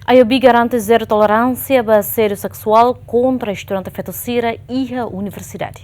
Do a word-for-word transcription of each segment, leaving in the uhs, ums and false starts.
AYUB garante zero toleránsia ba asédiu seksuál kontra estudante feto sira iha universidade.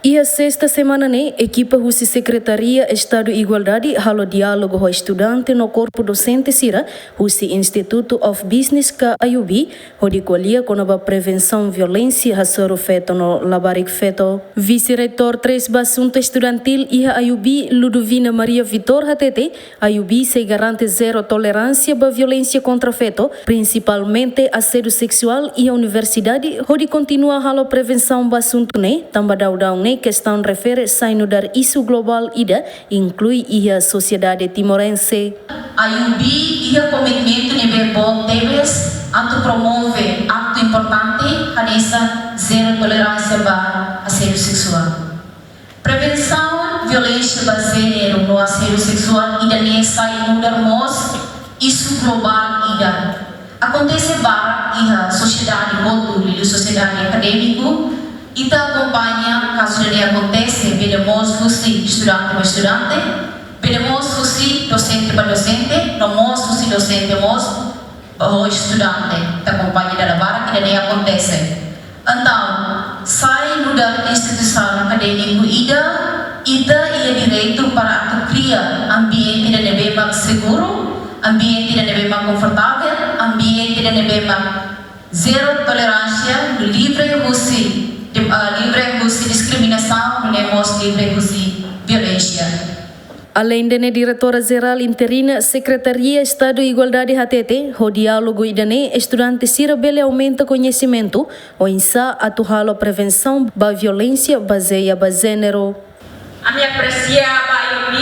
Iha sesta semana ne'e, ekipa husi Sekretaria Estadu Igualdade halo diálogu ho estudante no korpu dosente sira husi Institute of Business ka AYUB, hodi ko'alia kona-ba prevensaun violénsia hasoru feto no labarik feto. Vise-Reitór três ba Asuntu Estudantíl iha AYUB, Ludovina Maria Vitór, hatete, AYUB sei garante zero toleránsia ba violénsia kontra feto, prinsipalmente asédiu seksuál iha universidade, hodi kontinua halo prevensaun ba asuntu ne'e, tanba daudaun ne'e kestaun refere sai nu'udar isu globál ida, inklui iha sosiedade timorense. AYUB iha komitmentu ne'ebé boot tebes atu promove aktu importante hanesan zero toleránsia ba asédiu seksuál. Prevensaun violénsia ba jéneru no asédiu seksuál ida-ne'e sai nu'udar mós isu globál ida. Akontese barak iha sosiedade hotu, liuliu sosiedade akadémiku. Ita akompaña kazu ida-ne'e akontese, bele mós husi estudante ba estudante, bele mós husi dosente ba dosente, no mós husi dosente mós ho estudante. Ita akompaña dala barak ida-ne'e akontese. Entaun, sai nu'udar instituisaun akadémiku ida, ita iha direitu para atu kria ambiente ida ne'ebé mak seguru, ambiente ida ne'ebé mak konfortavel, ambiente ida ne'ebé mak zero toleránsia, livre husi, di-, ah, livre husi diskriminasaun, no mós livre husi violénsia. Aleinde ne'e, Diretora Jerál Interina Sekretaria Estadu Igualdade hatete, ho diálogu ida-ne'e estudante sira bele aumenta koñesimentu oinsá atu halo prevensaun ba violénsia bazeia ba jéneru. Ami apresia ba AYUB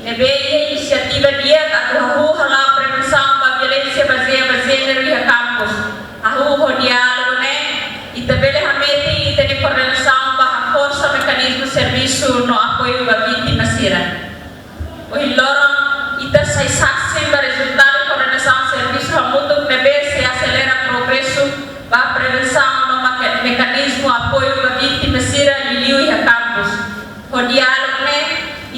ne'ebé iha inisiativa di'ak atu hahú hala'o prevensaun ba violénsia bazeia ba jéneru iha kampus. Hahú ho diálogu ne'e, ita bele hametin ita-nia koordenasaun ba haforsa mekanizmu servisu no apoiu ba vítima sira. Ohin loron, ita sai sasin ba rezultadu koordenasaun servisu hamutuk ne'ebé sei aselera progresu ba prevensaun no maka-, mekanizmu apoiu ba vítima sira liuliu iha kampus. Ho diálogu ne'e,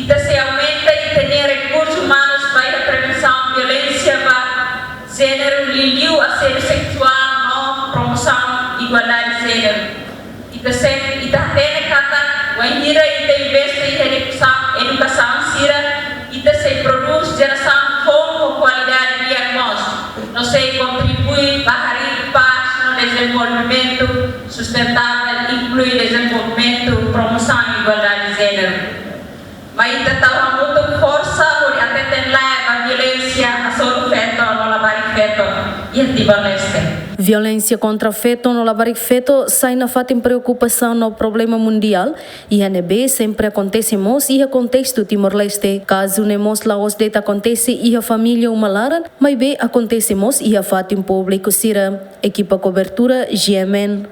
ita sei aumenta ita-nia rekursu umanus ba iha prevensaun violénsia ba jéneru, liuliu asédiu seksuál no promosaun igualdade jéneru. Ita sei, ita hatene katak, wainhira ita investe iha edukasaun, edukasaun sira, ita sei prodús jerasaun foun ho kualidade di'ak mós, no sei kontribui ba harii pás no dezenvolvimentu sustentável, inklui dezenvolvimentu, promosaun igualdade jéneru. Mai ita tau hamutuk forsa hodi hateten lae ba violénsia hasoru feto no labarik feto iha Timor-Leste. Violénsia kontra feto no labarik feto sai nafatin preokupasaun no problema mundiál, iha ne'ebé sempre akontese mós iha kontestu Timor-Leste. Kazu ne'e mós la'ós de'it akontese iha família uma laran, maibé akontese mós iha fatin públiku sira. Ekipa kobertura, G M N.